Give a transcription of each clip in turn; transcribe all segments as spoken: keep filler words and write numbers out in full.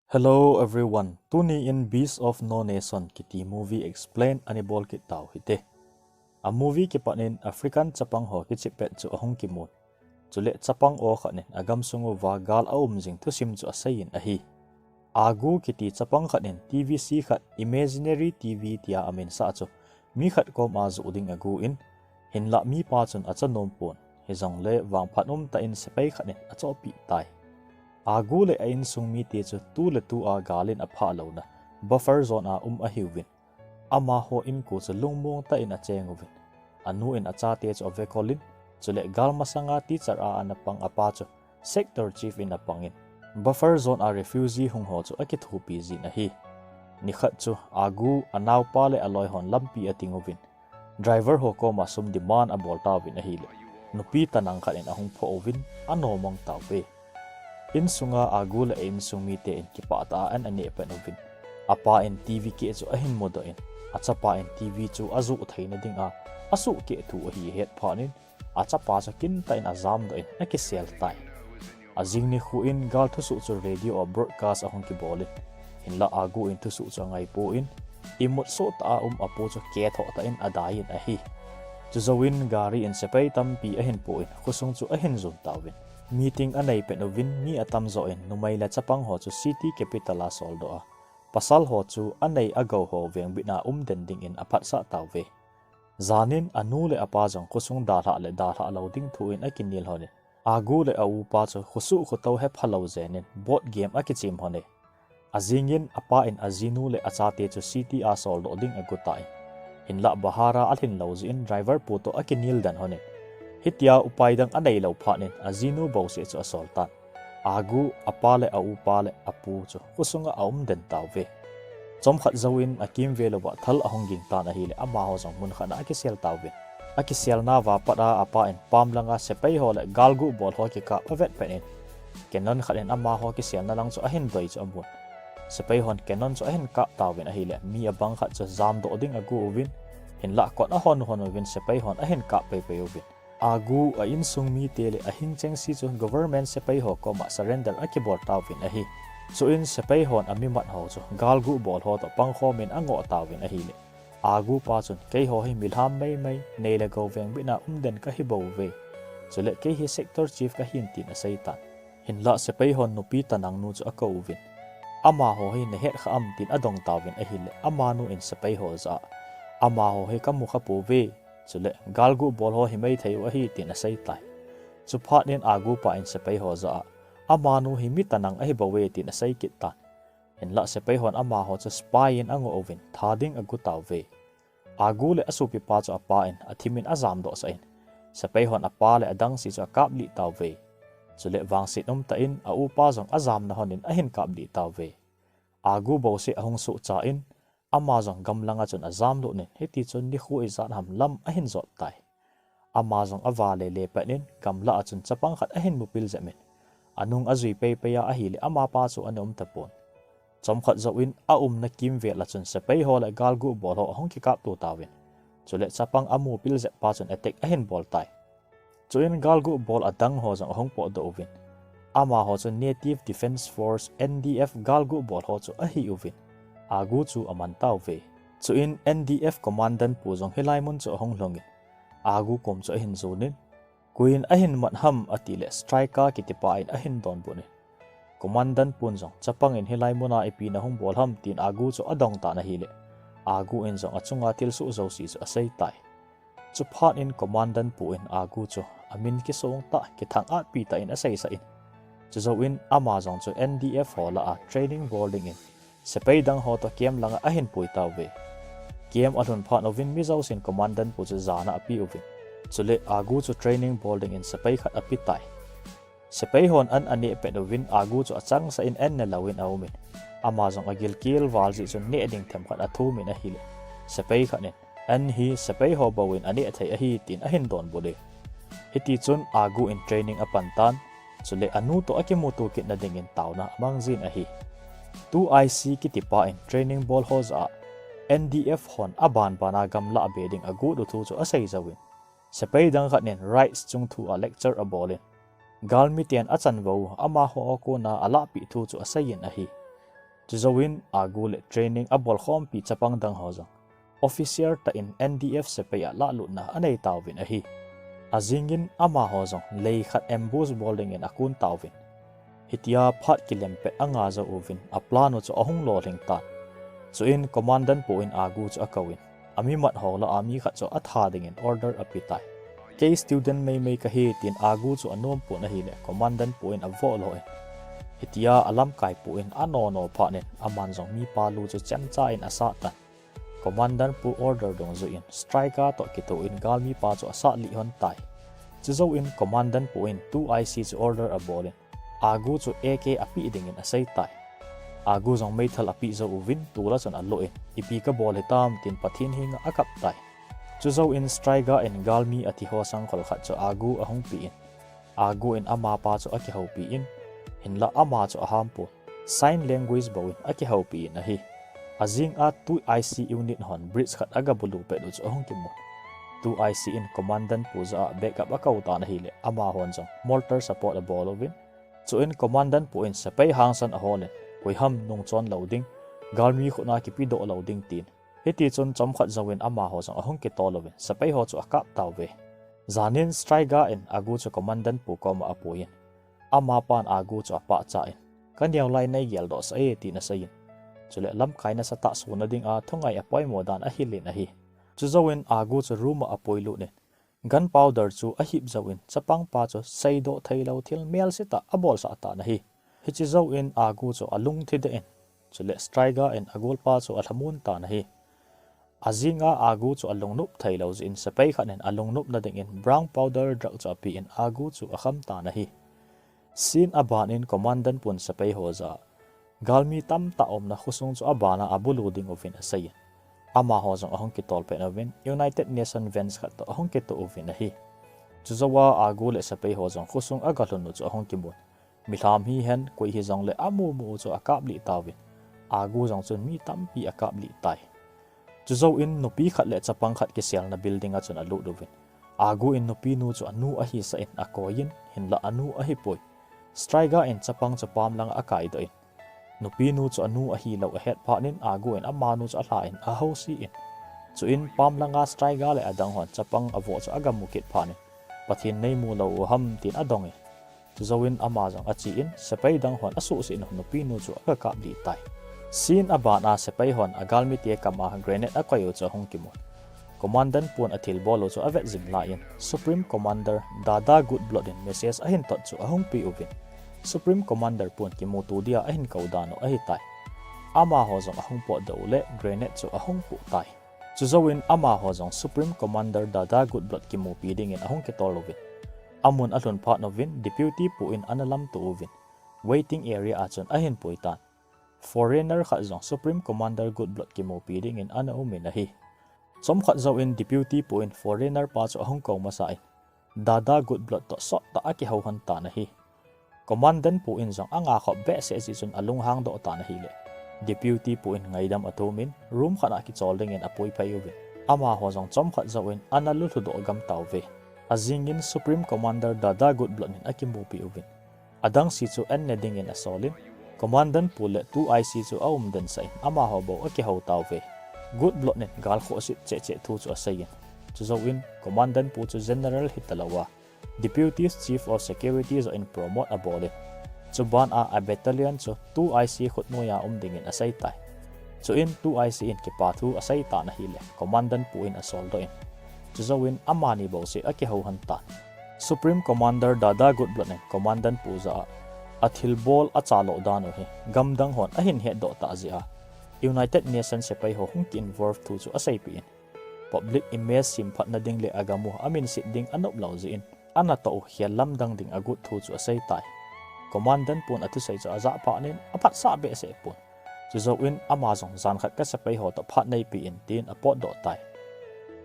Hello everyone, tuni in Beast of No Nation kiti movie explain ana bol kit tau hite. A movie kipat in African chapang ho kichepet chu ahung kimun. Chule chapang o khat in agam sung uva gal aum jing thusim chu asei in ahi. Agu kiti chapang khat in T V C khat imaginary T V tia amin sah chu mi khat koma joh ding agu in, hinlah mipa chun achanom pon, hijongle vangphat umtah in sepai khat in achohpeh tai. Agu le a insung mite chu tu le tu a gal in aphah louna buffer zone a um ahiuvin, amaho inko chu lungmong tah in acheng uvin, anu in achate chu avekol in, chule gal masanga teacher a ana pang apa chu sector chief in apang in, buffer zone a refugee hung ho chu akithopi jin ahi. Nikhat chu Agu, anaopa le aloi hon lampi ating uvin, driver ho koma sum demand abol tauvin ahile, nupi tanang khat in ahung phoh uvin anomang tauve. Insunga Agu le a insung mite in kipah tah a an aneh pen uvin, apa in T V keh chu ahin mudoh in, achapa in T V chu ajoh theina dinga asuhkeh thu ahi ahet phat in, achapa chu kintah in ajamdoh in akisel tai. Ajing nikho in gal thusoh chu radio a broadcast ahung kibol in, hinlah Agu in thusoh chu angaipon, imut soh tah a um apu chu kethoh tah in adai in ahi. Chujouvin gari in sepai tampi ahin pon, khosung chu ahin jon tauvin, meeting anei pen uvin, mi atamjo in numei le chapang ho chu city capital a soldoh a, pasal ho chu anei agou ho vengbit a umden dingin aphatsah tauve. Jan in anu le apa jong khosung dalhah le dalhah lou ding thu in akinel lhon in, Agu le a upa chu khosuh khotou hepha lou jen in board game akichem lhon e. Ajing in apa in ajinu le achate chu city a soldoh ding agu tan, hinlah bahar a alhin lou jeh in driver pu toh akinel den lhon in, hitia upai dang anei lou phat in ajinu bouseh chu asol tan. Agu, apa le a upa le apu chu khosunga aumden tauve. Chomkhat jouvin akimvel uva thal ahung ging tan ahile, amaho jong mun khat a akisel tauvin, akiselna uva pat a apa in pam langa sepai ho le galgu bol ho kikap avet pen in, cannon khat in amaho kiselna lang chu ahin doi chu amun. Sepai hon cannon chu ahin kap tauvin ahile, mi abang khat chu jamdoh ding agu uvin, hinlah kot ahon hon uvin sepai hon ahin kap peipei uvin, Agu, a insung mite le ahing chengse chu government sepai ho koma surrender akibol tauvin ahi. Chuin sepai hon amimat ho chu galgu bol ho toh pangkhom in angoh tauvin ahile, Agu pa chun, keiho hi milham meimei, nei le gou vengbit a umden kahi bouve. Chule kei hi sector chief kahin, tin asei tan. Hinlah sepai hon nupi tanang nu chu akou uvin, amaho hi nahet kha am, tin adong tauvin ahile, amanu in sepai ho jah a, amaho hi kamu kha pouve, chule galgu bol ho himai thei u ahi, tin asei tai. Chuphat in Agu pa in sepai ho jah a, amanu hi mi tanang ahi bouve, tin asei kit tan. Hinlah sepai hon amaho chu spy in angoh uvin, tha ding agu tauve. Agu le asopipa chu apa in athim in ajamdoh sah in, sepai hon apa le adangse chu akaplih tauve. Chule vangset umtah in a upa jong ajamna lhon in ahin kaplih tauve. Agu bouseh ahung sohcha in, ama jong gamlanga chun ajamlut in, hitichun nikho ijat ham lam ahin jot tai. Ama jong avale le pet in, gamlah a chun chapang khat ahin mupil jep in, anung ajui peipei a ahile, amapa chu ana um tapon. Chomkhat jouvin aumna kimvel a chun sepai ho le galgu bol ho ahung kikapto tauvin, chule chapang amupil jep pa chun attack ahin bol tai. Chuin galgu bol adang ho jong ahung potdoh uvin, amaho chu Native Defence Force, N D F, galgu bol ho chu ahi uvin, Agu chu aman tauve. Chuin N D F commandant pu jong hilai mun chu ahung lhungin, Agu kom chu ahin jonin, koiin ahin mat ham, atile striker kitipa in ahin donbut in, commandant pun jong chapang in hilai muna ipi nahung bol ham, tin Agu chu adong tan ahile, Agu in jong achunga thilsoh jouse chu asei tai. Chuphat in commandant pu in Agu chu amin kisong tah, kithang-atpi tah in aseisah in, chujouvin ama jong chu N D F ho lah a training bol dingin sepai dang ho toh camp langa ahin pui tauve. Camp alhun phat uvin mi jousen commandant pu chu jana ape uvin, chule Agu chu training bol dingin sepai khat ape tai. Sepai hon an aneh pet uvin Agu chu achangseh in an nelouvin aumin, ama jong agilkel val jeh chun neh ding themkhat athumin ahile, sepai khat in, an hi sepai ho bouvin aneh thei ahi, tin ahin donbut e. Hitichun Agu in training apan tan, chule anu toh akimuto kitna dingin taona amang jin ahi. Tu I C kitipa in training bol ho jah a, N D F hon abanbana gamlah be ding agot u thu chu asei jouvin, sepai dang khat in rights chung thu a lecture abolin, galmiten achanvou u amaho a kona alahpeh thu chu aseiyin ahi. Chujouvin Agu le training abolkhompi chapang dang ho jong officer tah in N D F sepai a lahlutna anei tauvin ahi. Ajingin amaho jong lei khat ambush bol dingin akun tauvin. Hitia phat kilem pet anga jou uvin a plan u chu ahung lolhing tan. Chuin Commandant pu in Agu chu akouvin, amimat ho lah a mi khat chu atha dingin order ape tai. Kei student meimei kahi, tin Agu chu anom pon ahile Commandant pu in avoh lou in. Hitia alamkai pu in anono phat in aman jong mipa lu chu chemcha in asah tan. Commandant pu order dungjuiyin Striker toh kitoh in galmi pa chu asah lih lhon tai. Chujouvin Commandant pu in two I C chu order abol in Agu chu A K apeh dingin asei tai. Agu jong meithal apeh jou uvin tol a chun alo in, ipi kabol hitam, tin Pathen henga akap tai. Chujouvin Striker in galmi athi ho sangkhol khat chu Agu ahung pe in, Agu in amapa chu akihoupi in, hinlah ama chu aham pon, sign language bou in akihoupi in ahi. Ajing a two I C unit hon bridge khat agabulu pet u chu ahung kimun. Two I C in Commandant pu jah a backup akou tan ahile amahon jong mortar support abol uvin. Chuin Commandant pu in sepai hangsan ahol in, koiham nungchon lou ding, galmi khut a kipedoh lou ding, tin. Hitichun chomkhat jouvin amaho jong ahung kitol uvin sepai ho chu akap tauve. Janin Striker in Agu chu Commandant pu koma apuiyin, amapan Agu chu apahcha in, kaneo lai nei geldoh sah e, tin aseiyin. Chule lamkai nasatah suna dinga thungai apoimo dan ahil in ahi. Chujouvin Agu chu room a apuilut in, gunpowder chu ahip jouvin chapang pa chu seidoh theilou thil melsetah abolsah tan ahi. Hiche jouvin Agu chu alungthim deh in, chule Striker in agolpa chu alhamon tan ahi. Ajing a Agu chu alungnop theilou jeh in sepai khat in alungnopna dingin brown powder drug chu apen Agu chu akham tan ahi. Scene aban in Commandant pun sepai ho jah a galmi tamtah umna khosung chu aban a abulu ding uvin aseiyin, amaho jong ahung kitol pet uvin United Nation vans khat toh ahung kitoh uvin ahi. Chujouva Agu le sepai ho jong khosung agalhun u chu ahung kimun. Milham hihen koi hijongle amu mu u chu akaplih tauvin, Agu jong chun mi tampi akaplih tai. Chujouvin nupi khat le chapang khat kiselna building a chun alut uvin, Agu in nupinu chu anu ahisah in akoiyin, hinlah anu ahipoi. Striker in chapang chu pamlang a akaidoh in, nupinu chu anu ahilou ahet phat in Agu in amanu chu alha in ahousen, chuin pamlanga Striker le adang hon chapang avoh chu agamu kit phat in, Pathen neimu lou u ham, tin adong in, chujouvin ama jong achen sepai dang hon asuhset u nupinu chu agakaplih tai. Scene aban a sepai hon agalmite kam a grenade akoi u chu ahung kimun. Commandant pun athilbol u chu avet jing laiyin Supreme Commander Dada Goodblood in message ahin tot chu ahung pe uvin, Supreme Commander pun kimuto dia ahin kou dan u ahitai. Amaho jong ahung potdoh u le grenade chu ahung poh tai. Chujouvin amaho jong Supreme Commander Dada Goodblood kimupi dingin ahung kitol uvin, amun alhun phat uvin Deputy pu in ana lamto uvin, waiting area a chun ahin puitan. Foreigner khat jong Supreme Commander Goodblood kimupi dingin ana um in ahi. Chomkhat jouvin Deputy pu in foreigner pa chu ahung kou masa in, Dada Goodblood toh sottah akihou lhon tan ahi. Commandant pu in jong angakhop behseh jeh chun alunghang doh tan ahile, Deputy pu in ngaidam athum in room khat a kichol dingin apui phei uvin, amaho jong chomkhat jouvin ana lulhu doh gam tauve. Ajingin Supreme Commander Dada Goodblood in akimupi uvin, adangse chu an ne dingin asolin, Commandant pu le two I C chu aumden sah in amaho bou akihou tauve. Goodblood in gal khohse cheh cheh thu chu aseiyin, chujouvin Commandant pu chu General hitalouva Deputy Chief of Security joh in promote abolin, chuban a abattalion chu two I C khut noiya um dingin aseitai. Chuin two I C in kipa thu aseitan ahile Commandant pu in asoldoh in, chujouvin amani bouseh akihou lhon tan. Supreme Commander Dada Goodblood in Commandant pu jah a athilbol achalou dan u hi gamdang hon ahin hetdoh tah jeh a United Nations sepai ho hung ki involve thu chu aseipeh in, public image semphatna ding le agam u aminset ding anop lou jeh in, anatoh u khel lamdang ding agot thu chu aseitai. Commandant pun athusei chu ajah phat in aphatsah behseh pon. Chujouvin ama jong jan khat kasepai ho toh phat neipe in tin apotdoh tai.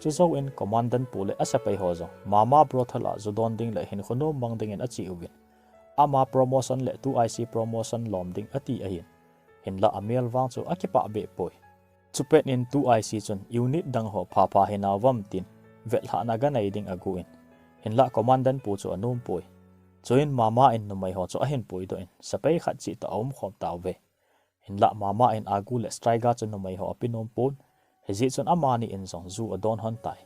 Chujouvin Commandant pu le asepai ho jong Mama brothel a ju don ding le hinkho nom mang dingin ache uvin, ama promotion le two I C promotion lom ding ati ahin, hinlah amel vang chu akipah behpoi. Chupet in two I C chun unit dang ho phapha hinauvam tin vetlhahna aganei ding agon, hinlah Commandant pu chu anompoi. Chuin Mama in numei ho chu ahin puidoh in sepai khat cheh toh aumkhom tauve. Hinlah mama in Agu le Striker chu numei ho ape nom pon, hijeh chun amani in jong ju adon hon tai.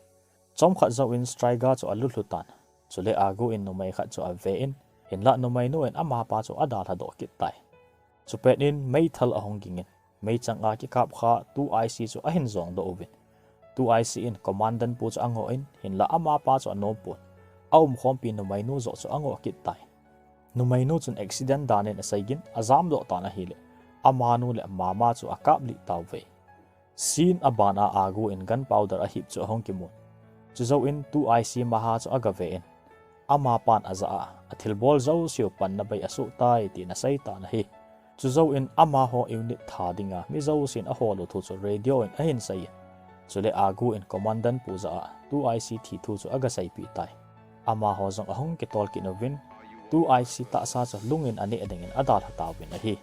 Chomkhat jouvin Striker chu alut lhu tan. Chule Agu in numei khat chu ave in, hinlah numeinu in amapa chu adalha doh kit tai. Chupet in meithal ahung ging in, meichang a kikap kha two I C chu ahin jong doh uvin, two I C in Commandant pu chu angoh in, hinlah amapa chu anom pon, aumkhompi numeinu joh chu angoh kit tai. Numeinu chun accident dan in asei gin, ajam doh tan ahile, amanu le mama chu akap lih tauve. Scene aban a Agu in gunpowder ahip chu ahung kimun. Chujouvin two I C maha chu agave in, amapan ajah a, athilbol jouseu panna bei asoh tai tin asei tan ahi. Chujouvin amaho unit tha dinga mi jousen ahol u thu chu radio in ahin sei in, chule Agu in Commandant pu jah a two I C thi thu chu agaseipeh tai. Amaho jong ahung kitol kit uvin, two I C tahsa chu lungin aneh dingin adalha tauvin ahi.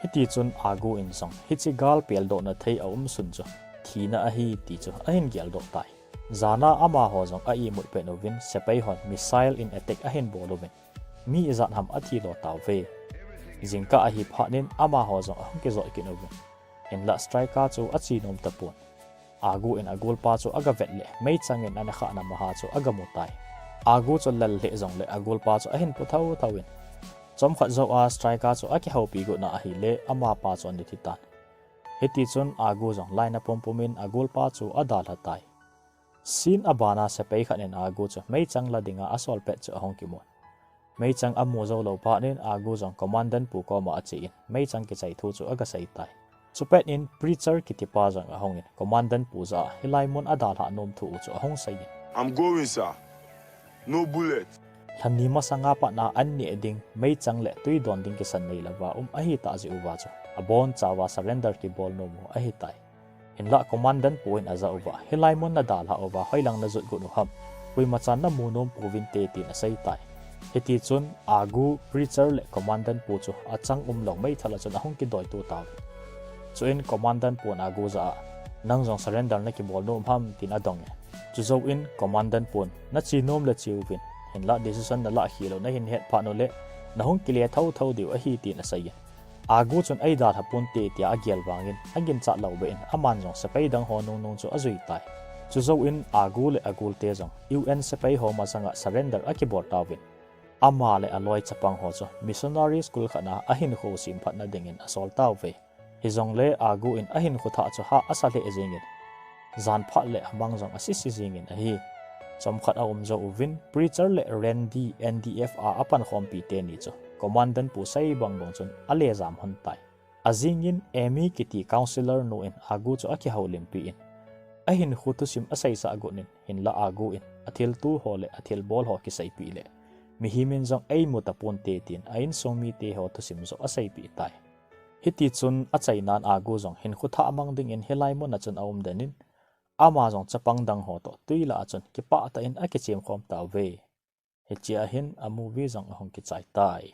Hitichun Agu in jong hiche gal peldohna thei aumsun chu thina ahi ti chu ahin geldoh tai. Jana amaho jong a-imut pet uvin sepai hon missile in attack ahin bol uvin, mi ijat ham athi lo tauve. Jingkah ahi phat in amaho jong ahung kijot kit uvin, hinlah Striker chu ache nom tapon. Agu in agolpa chu agavet le meichang in ana khahna maha chu agamu tai. Agu chu lal lheh jongle agolpa chu ahin pu thotho in, chomkhat jou a Striker chu akihoupi gotna ahile amapa chu ana thi tan. Hitichun Agu jong lainat pumpum in agolpa chu adalha tai. Scene abana sepai khat in Agu chu meichang la dinga asol pet chu ahung kimun. Meichang amu jou lou phat in Agu jong Commandant pu koma ache in meichang kichai thu chu agasei tai. Chupet in Preacher kitipa jong ahung in Commandant pu jah a hilai mun adalhah nom thu u chu ahung sei in, I'm going, sir. No bullet. Lhani masanga pat a an neh ding meichang le twi don ding kisan neilouva um ahitah jeh uva chu abonchauva surrender kibol nom u ahitai. Hinlah Commandant pu in ajah uva, hilai mun nadalhah uva hoilang najot got u ham, koimachan namu nom pouvinte tin asei tai. Hitichun Agu, Preacher le Commandant pu chu achang umlou meithal a chun ahung kidoitu tauvin, chuin Commandant pu in Agu jah a, nang jong surrender nakibol nom ham tin adong e. Chujouvin Commandant pun nache nom le cheuvin, hinlah decision nalah khel u nahin het phat uleh nahung kile thotho diu ahi tin asei in, Agu chun eidalha ponte tia agel vangin aginchat lou beh in aman jong sepai dang ho nungnung chu ajui tai. Chujouvin Agu le agolte jong U N sepai ho masanga surrender akibol tauvin, ama le aloi chapang ho chu missionary school khat a ahinkho semphatna dingin asol tauve. Hijongle Agu in ahinkho thah chu hah asa lheh jengin, jan phat le amang jong asisi jengin ahi. Chomkhat aum jouvin Preacher le Randy, N D F a apankhompi teni chu Commandant pu sei bangbang chun alejam hon tai. Ajingin Amy kiti counsellor nu in Agu chu akihoulimpi in, ahinkho thusim aseisah got in, hinlah Agu in athilto ho le athilbol ho kiseipeh le mihem in jong eimu taponte tin a insung mite ho thusim joh aseipeh tai. Hitichun achainan Agu jong hinkho thah mang dingin hilai mun a chun aumden in, ama jong chapang dang ho toh twi lah a chun kipah tah in akichemkhom tauve. Hichea hin a movie jong ahung kichai tai.